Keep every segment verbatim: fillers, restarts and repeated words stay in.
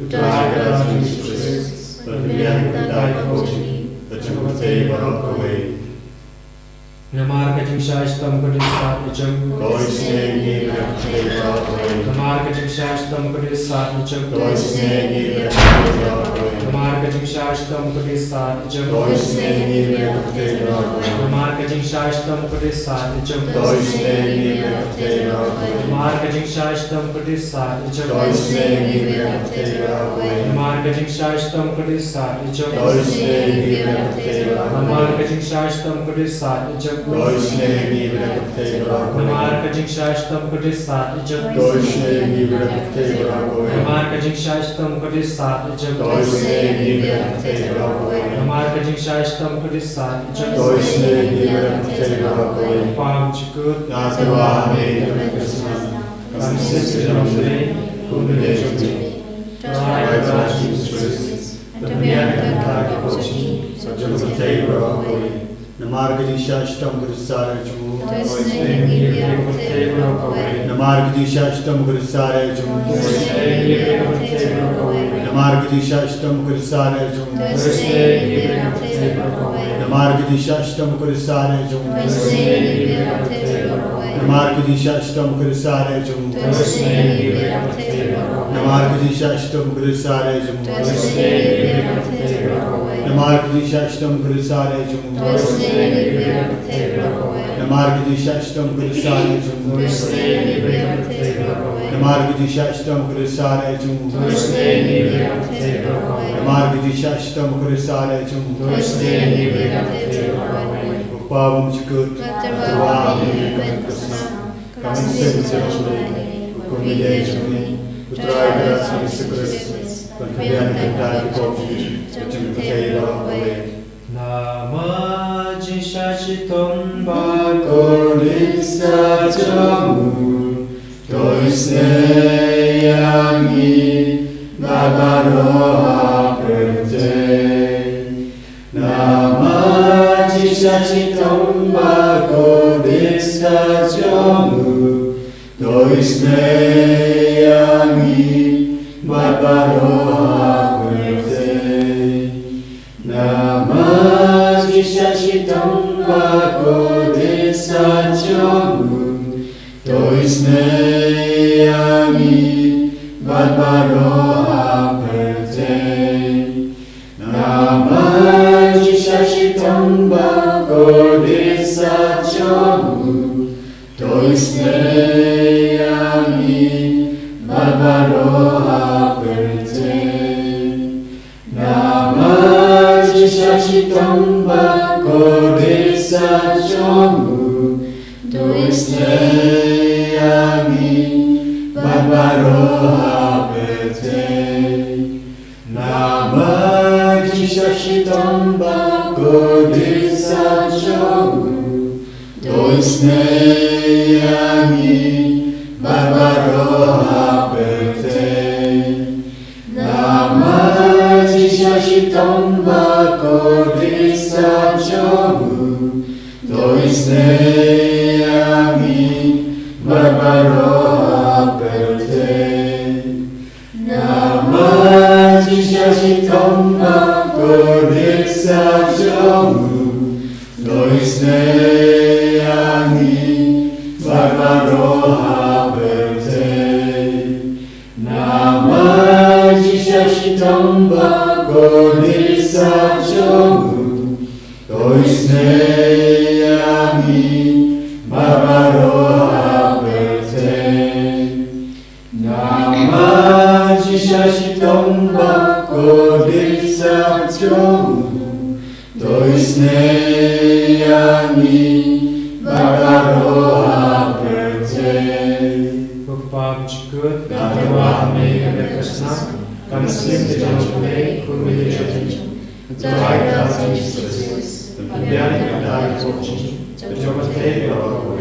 U Trai ka Jisu Khrist, ban pynbiang na ka bynta ki paw jong ngi, bad jong ka pyrthei baroh kawei. Namar ka jingshai shitom ka dei sat ïa jong U. To isynei ïa ngi bad ïa ka pyrthei baroh kawei. Namar ka jingshai shitom ka dei sat ïa jong U. To isynei ïa ngi bad ïa ka pyrthei baroh kawei. Namar ka jingshai shitom ka dei sat ïa jong U. To isynei ïa ngi bad ïa ka pyrthei baroh kawei. Namar ka jingshai shitom ka dei sat ïa jong U. To isynei ïa ngi bad ïa ka pyrthei baroh kawei. Namar ka jingshai shitom ka dei sat ïa jong U. To isynei ïa ngi bad ïa ka pyrthei baroh kawei. Namar ka jingshai shitom ka dei sat ïa jong U. To isynei ïa ngi bad ïa ka pyrthei baroh kawei. Namar ka jingshai shitom ka dei sat ïa jong U. To isynei ïa ngi bad ïa ka pyrthei baroh kawei. Namar ka jingshai shitom ka dei sat ïa jong U. To isynei ïa ngi bad ïa ka pyrthei baroh kawei. Namar ka jingshai shitom ka dei sat ïa jong U. To isynei ïa ngi bad ïa ka pyrthei baroh kawei. Namar ka jingshai shitom ka dei sat ïa jong U. To isynei ïa ngi bad ïa ka pyrthei baroh kawei. Pam jukut. Nga tyrwa ha me, ka met ka snam, ka mynsiem ka jong U Blei, kum u dei jong ngi. Trai ka Jisu Khrist, ban pynbiang na ka bynta ki paw jong ngi, bad jong ka pyrthei baroh kawei. Namar ka jingshai shitom ka dei sat ïa jong U. To isynei ïa ngi bad ïa ka pyrthei baroh kawei. Namar ka jingshai shitom ka dei sat ïa jong U. To isynei ïa ngi bad ïa ka pyrthei baroh kawei. Namar ka jingshai shitom ka dei sat ïa jong U. To isynei ïa ngi bad ïa ka pyrthei baroh kawei. Namar ka jingshai shitom ka dei sat ïa jong U. To isynei ïa ngi bad ïa ka pyrthei baroh kawei. Namar ka jingshai shitom ka dei sat ïa jong U. To isynei ïa ngi bad ïa ka pyrthei baroh kawei. Namar ka jingshai shitom ka dei sat ïa jong U. To isynei ïa ngi bad ïa ka pyrthei baroh kawei. Namar ka jingshai shitom ka dei sat ïa jong U. To isynei ïa ngi bad ïa ka pyrthei baroh kawei. Namar ka jingshai shitom ka dei sat ïa jong U. To isynei ïa ngi bad ïa ka pyrthei baroh kawei. Namar ka jingshai shitom ka dei sat ïa jong U. To isynei ïa ngi bad ïa ka pyrthei baroh kawei. Namar ka jingshai shitom ka dei sat ïa jong U. To isynei ïa ngi bad ïa ka pyrthei baroh kawei. Pam jukut. Nga tyrwa ha me, ka met ka snam, ka mynsiem ka jong U Blei, kum u dei jong ngi. U Trai ka Jisu Khrist, ban pynbiang na ka bynta ki paw jong ngi, bad jong ka pyrthei baroh kawei. Namar jingshai shitom ba kordit sat jong U, to isynei ïa ngi bad baroh ha pyrthei. Namar jingshai shitom ba kordit sat jong U, to isynei ïa ngi bad baroh ha pyrthei. Namar jingshai shitom ba kordit sat jong U, to isynei ïa ngi bad baroh ha pyrthei. Namar jingshai shitom ba kordit sat jong U, to isynei ïa ngi bad baroh ha pyrthei. Namar jingshai shitom ba kordit sat jong U, to isynei ïa ngi bad baroh ha pyrthei. Namar jingshai shitom ba kordit sat jong U, to isynei ïa ngi bad baroh ha pyrthei. Namar jingshai shitom ba kordit sat jong U, to isynei ïa Ong ba kordit sa jong u, to isynei ïa ngi bad baroh ha pyrthei. Namar jingshah shitom ba kordit sa jong u, to isynei ïa ngi bad baroh ha pyrthei. Namar jingshah shitom ba kordit sa jong u, to isynei ïa ngi bad baroh ha pyrthei. Ko Kpa bymjukut, nga tyrwa ha me ïa ka bynta ka snam, ka mynsiem ka jong U Blei, kumba ka jong u. Trai ka jong u Jisu Khrist, pynbiang ïa ka bynta ka jong u, ka jong ka pyrthei baroh kawei.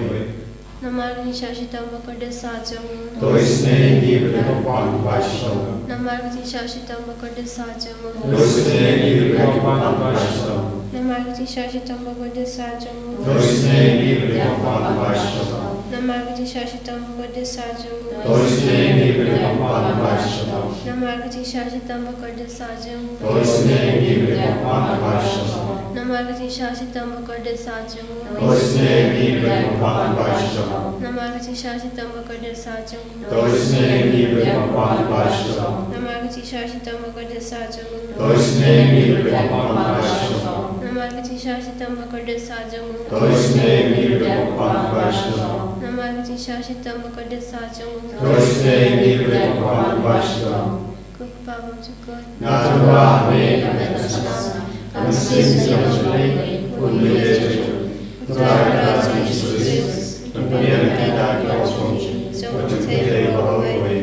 Namar ka jingshah shitom ba kordit sa jong u, to isynei ïa ngi bad ïa ka bynta ka snam. Namar ka jingshah shitom ba kordit sa jong u, to isynei ïa ngi bad ïa ka bynta ka snam. Namar ka jingshah shitom ba kordit sa jong u, to isynei ïa ngi bad ïa ka bynta ka snam. Namar ka jingshah shitom ba kordit sa jong u, to isynei ïa ngi bad ïa ka bynta ka snam. Namar ka jingshah shitom ba kordit sa jong u, to isynei ïa ngi bad ïa ka bynta ka snam. Namar ka jingshah shitom ba kordit sa jong u, to isynei ïa ngi bad ïa ka bynta ka snam. Namar ka jingshah shitom ba kordit sa jong u, to isynei ïa ngi bad ïa ka bynta ka snam. Namar ka jingshah shitom ba kordit sa jong u, to isynei ïa ngi bad ïa ka bynta ka snam. Namar ka jingshah shitom ba kordit sa jong u, to isynei ïa ngi bad ïa ka bynta ka snam. Namar ka jingshah shitom ba kordit sa jong u, to isynei ïa ngi bad ïa ka bynta ka snam. Ko Kpa bymjukut, nga tyrwa ha me ïa ka bynta ka snam, ka mynsiem ka jong U Blei, kumba ka jong u. Trai ka jong u Jisu Khrist, pynbiang ïa ka bynta ka jong u, ka jong ka pyrthei baroh kawei.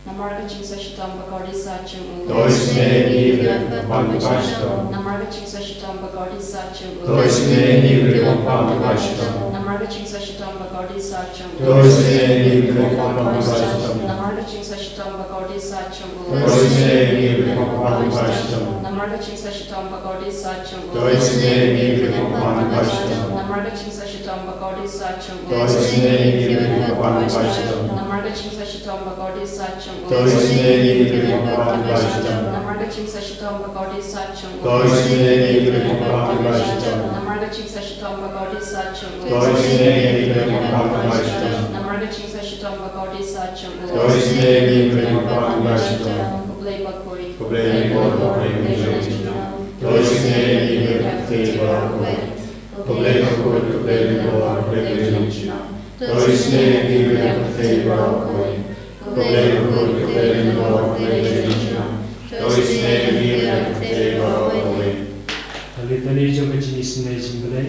Namar ka jingshah shitom ba kordit sa jong u, to isynei ïa ngi bad ïa ka bynta ka snam. Namar ka jingshah shitom ba kordit sa jong u, to isynei ïa ngi bad ïa ka bynta ka snam. Namar ka jingshah shitom ba kordit sa jong u, to isynei ïa ngi bad ïa ka bynta ka snam. Namar ka jingshah shitom ba kordit sa jong u, to isynei ïa ngi bad ïa ka bynta ka snam. Namar ka jingshah shitom ba kordit sa jong u, to isynei ïa ngi bad ïa ka bynta ka snam. Namar ka jingshah shitom ba kordit sa jong u, to isynei ïa ngi bad ïa ka bynta ka snam. Namar ka jingshah shitom ba kordit sa jong u, to isynei ïa ngi bad ïa ka bynta ka snam. Namar ka jingshah shitom ba kordit sa jong u, to isynei ïa ngi bad ïa ka bynta ka snam. Namar ka jingshah shitom ba kordit sa jong u, to isynei ïa ngi bad ïa ka bynta ka snam. Namar ka jingshah shitom ba kordit sa jong u, to isynei ïa ngi bad ïa ka bynta ka snam. Ko Blei bakhuid, ko Blei bakhuid, ko Blei bakhuid, to isynei ïa ngi bad ïa ka bynta ka snam. Ko Blei bakhuid, ko Blei bakhuid, ko Blei bakhuid, to isynei ïa ngi bad ïa ka bynta ka snam. Ko Blei bakhuid, ko Blei bakhuid, ko Blei bakhuid, to isynei ïa ngi bad ïa ka bynta ka snam. Ka litani jong ka jingisynei jong U Blei.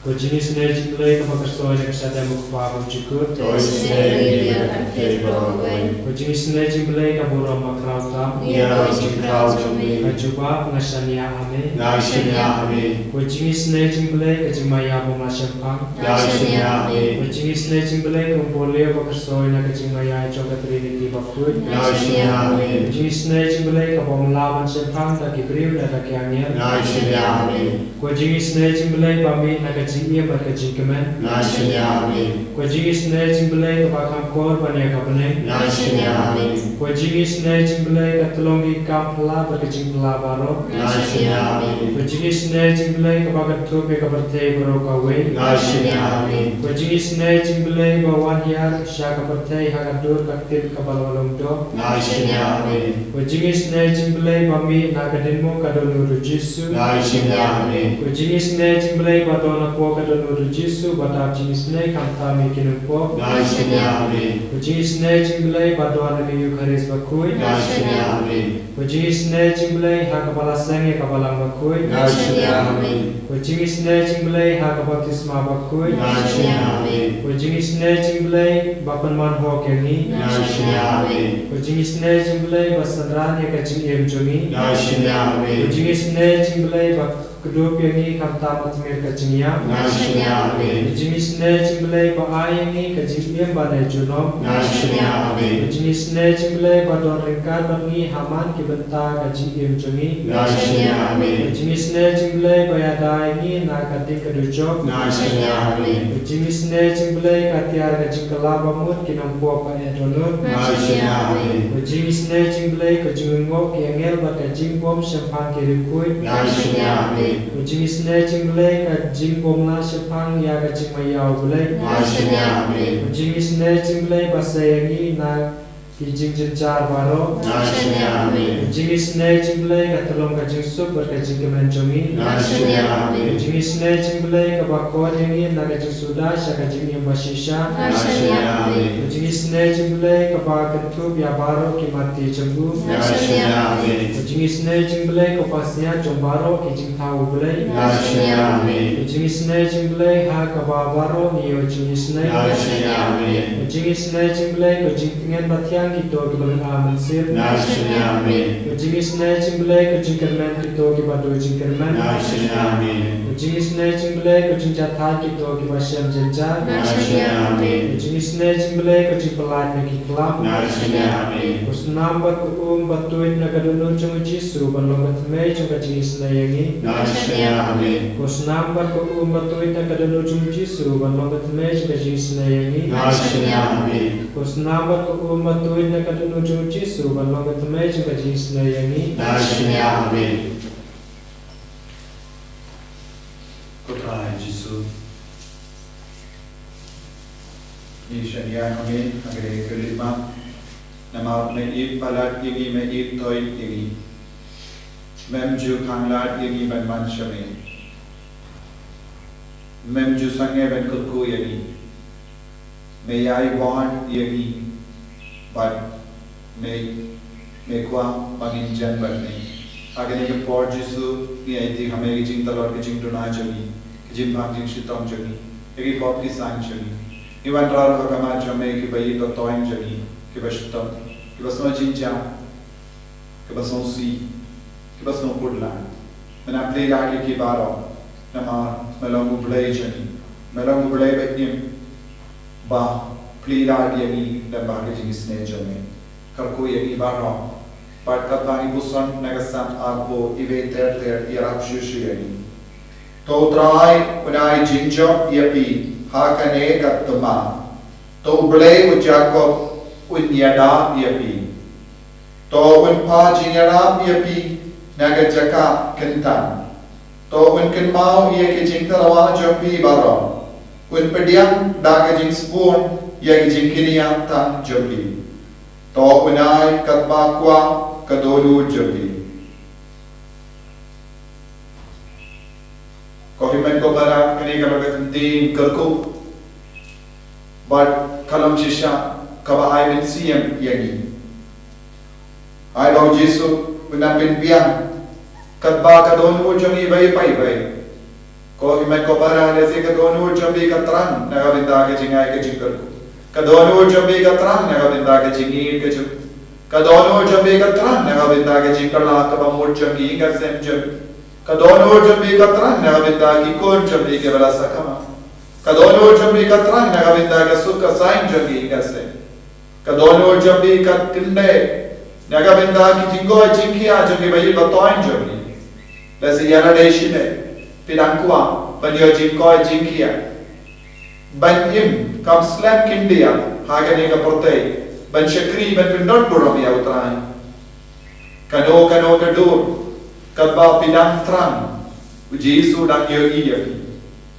Ko jingisynei jong U Blei kaba kyrtoi na ka shadem U Kpa bymjukut, to isynei ïa ngi bad ïa ka bynta ka snam. Ko jingisynei jong U Blei ka burom bakhraw tam, ïa ka jingkhraw jong me. Ka jubab, nga shaniah ha me, nga shaniah ha me. Ko jingisynei jong U Blei ka jingmaïa bym lah shemphang, nga shaniah ha me. Ko jingisynei jong U Blei ka umphniang ba kyrtoi na ka jingmaïa jong ka Trinity bakhuid, nga shaniah ha me. Ko jingisynei jong U Blei kaba ym lah ban shemphang da ki briew ne da ki angel, nga shaniah ha me. Ko jingisynei jong U Blei ba mih na ka jingim bad ka jingkmen, nga shaniah ha me. Ko jingisynei jong U Blei kaba kham kor ban ïa ka bneng, nga shaniah ha me. Ko jingisynei jong U Blei ka tyllong ki kam phylla bad ka jingphylla baroh, nga shaniah ha me. Ko jingisynei jong U Blei kaba kynthup ïa ka pyrthei baroh kawei, nga shaniah ha me. Ko jingisynei jong U Blei ba wan hiar sha ka pyrthei ha ka dur ka ktien kaba la lum doh, nga shaniah ha me. Ko jingisynei jong U Blei ba mih na ka dien mut ka dohnud U Jisu, nga shaniah ha me. Ko jingisynei jong U Blei ba don hapoh ka dohnud U Jisu ba dap jingisynei khamtam ïa ki nongpop, nga shaniah ha me. Ko jingisynei jong U Blei ba don ha ka Eukharist bakhuid, nga shaniah ha me. Ko jingisynei jong U Blei ha kaba la seng ïa ka Balang bakhuid, nga shaniah ha me. Ko jingisynei jong U Blei ha ka baptisma bakhuid, nga shaniah ha me. Ko jingisynei jong U Blei ba pynman hok ïa ngi, nga shaniah ha me. Ko jingisynei jong U Blei ba synran ïa ka jingim jong ngi, nga shaniah ha me. Ko jingisynei jong U Blei ba Kdup ïa ngi khamtam ha tmier ka jingïap. Nga shaniah, amen. Ka jingisynei jong U Blei ba ai ïa ngi ka jingim ba ne junom. Nga shaniah, amen. Ka jingisynei jong U Blei ba don ryngkat bad ngi ha man ki bynta ka jingim jong ngi. Nga shaniah, amen. Ka jingisynei jong U Blei ba ïada ïa ngi na ka ding ka dujok. Nga shaniah, amen. Ka jingisynei jong U Blei ka tiar ka jingkylla ba mut ki nongpop ba eh dohnud. Nga shaniah, amen. Ka jingisynei jong U Blei ka jingngoh ki angel bad ka jingbym shemphang ki riewkhuid. Nga shaniah, amen. Ka jingisynei jong U Blei ka jingbym lah shemphang ïa ka jingmaïa U Blei. Nga shaniah, amen. Ka jingisynei jong U Blei ba sei ïa ngi na ki jingjynjar baroh. Nga shaniah, amen. Ka jingisynei jong U Blei ka tyllong ka jingsuk bad ka jingkmen jong ngi. Nga shaniah, amen. Ka jingisynei jong U Blei kaba khot ïa ngi na ka jingsuda sha ka jingim ba shisha. Nga shaniah, amen. Ka jingisynei jong U Blei kaba kynthup ïa baroh ki matti jong u. Nga shaniah, amen. Ka jingisynei jong U Blei ka pasia jong baroh ki jingthaw U Blei. Nga shaniah, amen. Ka jingisynei jong U Blei ha kaba baroh ngi ïoh jingisynei. Nga shaniah, amen. Ka jingisynei jong U Blei ka jingtngen ba thiang kito kiba lynga mynsiem. Nga shaniah, amen. Ka jingisynei jong U Blei ka jingkyrmen kito kiba duh jingkyrmen. Nga shaniah, amen. Ka jingisynei jong U Blei ka jingjahthait kito kiba shem jynjar. Nga shaniah, amen. Ka jingisynei jong U Blei ka jingpyllait na ki klam. Nga shaniah, amen. Ko snam bad ko um ba tuid na ka dohnud jong U Jisu ban long ka thymmei jong ka jingisynei ïa ngi. Nga shaniah, amen. Ko snam bad ko um ba tuid na ka dohnud jong U Jisu ban long ka thymmei jong ka jingisynei ïa ngi. Nga shaniah, amen. Ko snam bad ko um ba tuid na ka dohnud jong U Jisu ban long ka thymmei jong ka jingisynei ïa ngi. Nga shaniah, amen. Ko Trai Jisu, ngi shaniah ha me ha kane ka leit madan, namar me ïeit palat ïa ngi, me ïeit thoit ïa ngi. Mem ju khanglad ïa ngi ban wan sha me. Mem ju sangeh ban kyrkhu ïa ngi. Me ïai wad ïa ngi bad me, me kwah ba ngin jan bad me. Ha kane ka por Jisu, ngi aiti ha me ka jingtlot, ka jingduna jong ngi, ka jingpang jingshitom jong ngi, ïa ki pop ki saiñ jong ngi. Ngi wanrah ruh ha khmat jong me kiba ïeit ba thoiñ jong ngi, kiba shitom, kiba sngew jynjar, kiba sngewsih, kiba sngewkhuslai. Me nang plie lad ïa ki baroh, namar me long U Blei jong ngi. Me long U Blei ba im, ba plie lad ïa ngi lyngba ka jingisynei jong me. Kyrkhu ïa ngi baroh, bad katba ngi puson na ka sem, arphew iwei ter ter, ïarap shuh shuh ïa ngi. To U Trai un ai jingjop ïa phi ha kane ka thymmai. To U Blei u Jakob un ïada ïa phi. To un phah jingïarap ïa phi na ka jaka kyntang. To un kynmaw ïa ki jingtyrwa jong phi baroh. Un pdiang da ka jingsbun ïa ki jingkñia tang jong phi. To un ai katba kwah ka dohnud jong phi. Ko hynmen ko para, kane ka long ka kyntien kyrkhu bad ka long shisha kaba ai mynsiem ïa ngi. Ai ba U Jisu un nang pynbiang katba ka dohnud jong ngi iwei pa iwei. Ko hynmen ko para, lehse ka dohnud jong phi ka thrang na ka bynta ka jingai ka jingkyrkhu. Ka dohnud jong phi ka thrang na ka bynta ka jingïeit ka jong, ka dohnud jong phi ka thrang na ka bynta ka jingkylla kaba mut jong ki ïing ka sem jong, ka dohnud jong phi ka thrang na ka bynta ki khun jong phi kiba la sakma. Ka dohnud jong phi ka thrang na ka bynta ka suk ka saiñ jong ki ïing ka sem. Ka dohnud jong phi ka kyndit na ka bynta ki jingkoit jingkhiah jong ki ba ïeit ba thoiñ jong phi. Lehse ïa lade shane phi dang kwah ban ïoh jingkoit jingkhiah, ban im kam slem khyndiat ha kane ka pyrthei, ban shakri, ban pyndon burom ïa U Trai. Kano kano ka dur, katba phi dang thrang, U Jisu u dang ïohi ïa phi.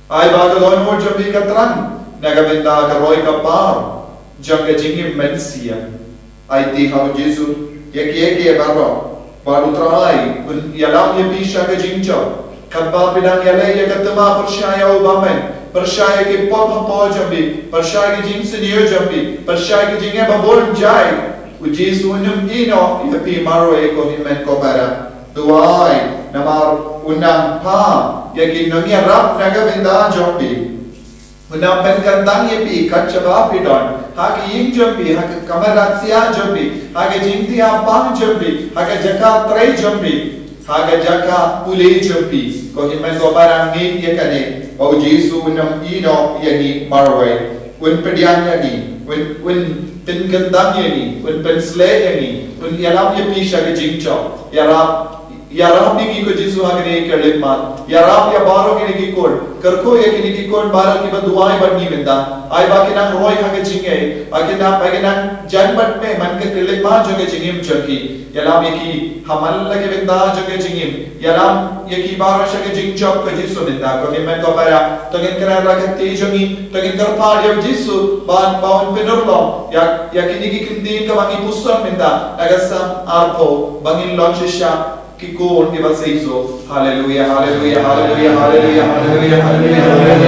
Ai ba ka dohnud jong phi ka thrang na ka bynta ka roi ka par jong ka jingim mynsiem. Aiti ha U Jisu ïa kiei kiei baroh, bad U Trai un ïalam ïa phi sha ka jingjop. Katba phi dang ïaleh ïa ka thymmai, pyrshah ïa u bymman, pyrshah ïa ki pop hapoh jong phi, pyrshah ïa ki jingsniew jong phi, pyrshah ïa ki jingeh ba bun jait, U Jisu un ym ïehnoh ïa phi marwei, ko hynmen ko para. Duwai, namar un nang phah ïa ki nongïarap na ka bynta jong phi. Un nang pynkyntang ïa phi kat shaba phi don, ha ki ïing jong phi, ha ka kamra ksiar jong phi, ha ka jingthiah pang jong phi, ha ka jaka trei jong phi. Ha ka jaka pule jong phi, ko hynmen ko para, ngeit ïa kane, ba u Jisu un ym ïehnoh ïa ngi marwei, un pdiang ïa ngi, un, un pynkyntang ïa ngi, un pynsleh ïa ngi, un ïalam ïa phi sha ka jingjop. Ïarap, ïarap ïa ngi ko Jisu ha kine ki khyllipmat, ïarap ïa baroh kine ki khun, kyrkhu ïa kine ki khun baroh kiba duwai bad ngi mynta, ai ba kin nang roi ha ka jingngeit, ba kin nang, ba kin nang jan bad me man ka khyllipmat jong ka jingim jong ki. Ïalam ïa ki ha man la ki bynta jong ka jingim. Ïalam ïa ki baroh sha ka jingjop ko Jisu mynta, ko hynmen ko para. To ngin kren la ka kti jong ngi, to ngin kyrpad ïa u Jisu ban ba un pynurlong ïa, ïa kine ki ktien kaba ngi puson mynta na ka Salm arphew, ba ngin long shisha ki khun kiba seisoh. Haleluia, haleluia, haleluia. Haleluia, haleluia, haleluia.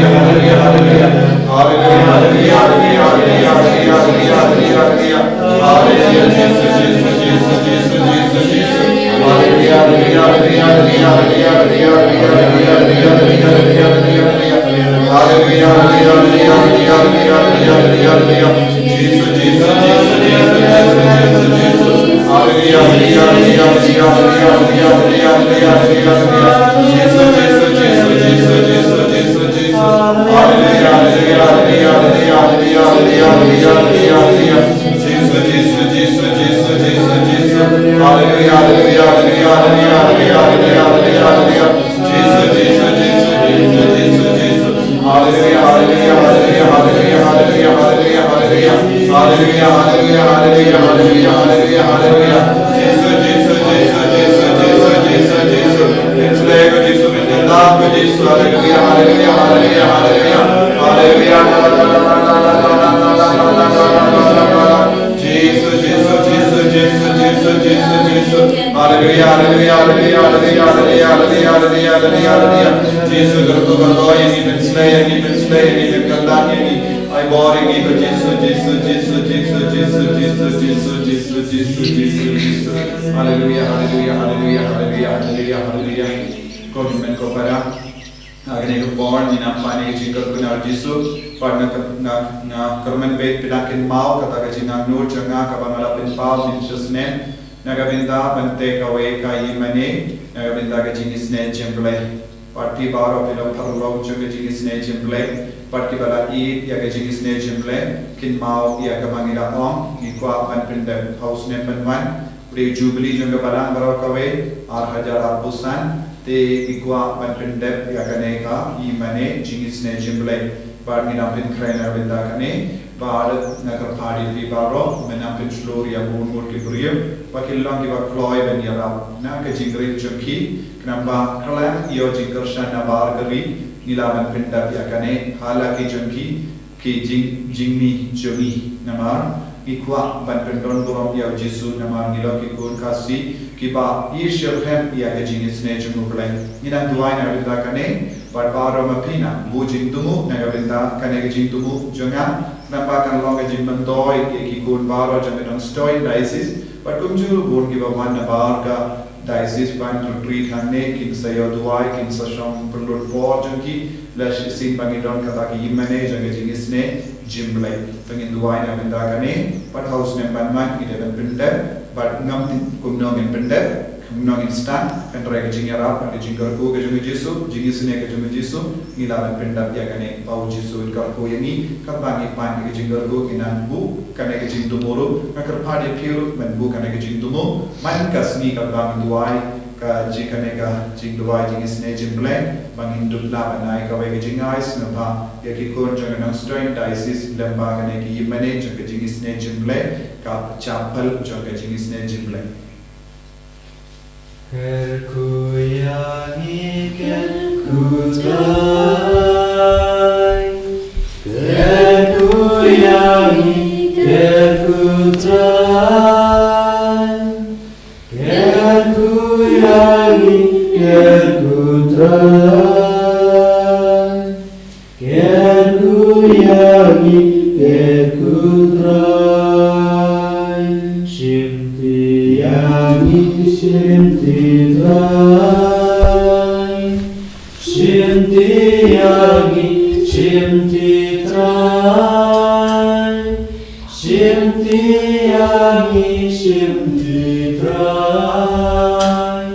Jisu, kyrkhu, kyrkhu ïa ngi, pynsleh ïa ngi, pynsleh ïa ngi, pynkyntang ïa ngi. Ai bor ïa ngi ko Jisu, Jisu, Jisu. Haleluia, haleluia, haleluia. Ko hynmen ko para. Nga kane ka por ngi nang pan ïa ka jingkyrkhu na u Jisu, bad nga, nga, nga kyrmen bad pynang kynmaw kata ka jingangnud jong nga kaba nga la pynpaw mynshisnem na ka bynta ban teh kawei ka ïingmane na ka bynta ka jingisynei jong U Blei. Bad phi baroh phi long paralok jong ka jingisynei jong U Blei, bad kiba la ïeit ïa ka jingisynei jong U Blei, kynmaw ïa kaba ngi la ong, ngi kwah ban pyndep ha u snem ban wan, u dei u jubili jong ka balang baroh kawei, ar hajar arphew san, te ngi kwah ban pyndep ïa kane ka ïingmane jingisynei jong U Blei. Bad ngi nang pynkhreh na ka bynta kane, bad nga kyrpad ïa phi baroh, men nang pynshlur ïa bun ngut ki briew ba kin long kiba kloi ban ïarap na ka jingrit jong ki, khnang ba khlem ïoh jingkyrshan nabar ka ri, ngi lah ban pyndep ïa kane ha la ki jong ki, ki jing, jingmih jong ngi. Namar ngi kwah ban pyndon burom ïa u Jisu, namar ngi long ki khun Khasi kiba i shitrhem ïa ka jingisynei jong U Blei. Ngi nang duwai na ka bynta kane, bad baroh ma phi nang buh jingthmu na ka bynta kane ka jingthmu jong nga, namar kan long ka jingmyntoi ïa ki khun baroh jong ka Nongstoiñ Diocese, bad kumjuh bun kiba wan nabar ka Diocese ban retreat hangne, kin sa ïoh duwai, kin sa shong pynlut por jong ki, la shisien ba ngi don kata ka ïingmane jong ka jingisynei jong U Blei. To ngin duwai na ka bynta kane, bad ha u snem ban wan ngi dei ban pyndep, bad ngam tip kumno ngin pyndep, kumno ngin sdang, hynrei ka jingïarap bad ka jingkyrkhu ka jong u Jisu, jingisynei ka jong u Jisu, ngi lah ban pyndep ïa kane, ba u Jisu un kyrkhu ïa ngi, katba ngi pan ïa ka jingkyrkhu ngi nang buh kane ka jingthmu ruh. Nga kyrpad ïa phi ruh men buh kane ka jingthmu man ka sngi katba ngi duwai ka jing, kane ka jingduwai jingisynei jong U Blei, ba ngin dup lah ban ai kawei ka jingai sngewbha ïa ki khun jong ka Nongstoiñ Diocese lyngba kane ka ïingmane jong ka jingisynei jong U Blei, ka chapel jong ka jingisynei jong U Blei. Kyrkhu ïa ngi, kyrkhu Trai. Kyrkhu ïa ngi, kyrkhu Trai. Kyrkhu ïa ngi, kyrkhu Trai. Kyrkhu ïa ngi, kyrkhu Trai. Shim ti ïa ngi, shim ti Trai. Shim ti ïa ngi, shim ti Trai. Shim ti ïa ngi, shim ti Trai.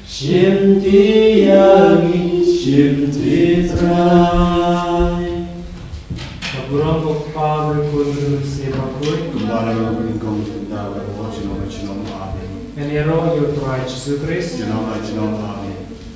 Shim Shim Trai. Ka burom u Kpa bad u Khun bad u Mynsiem Bakhuid. Kumba la long, kaba nyngkong, mynta bad haduh junom junom. Amen. Ngan ïaroh ïa u Trai Jisu Khrist. Junom junom. Amen.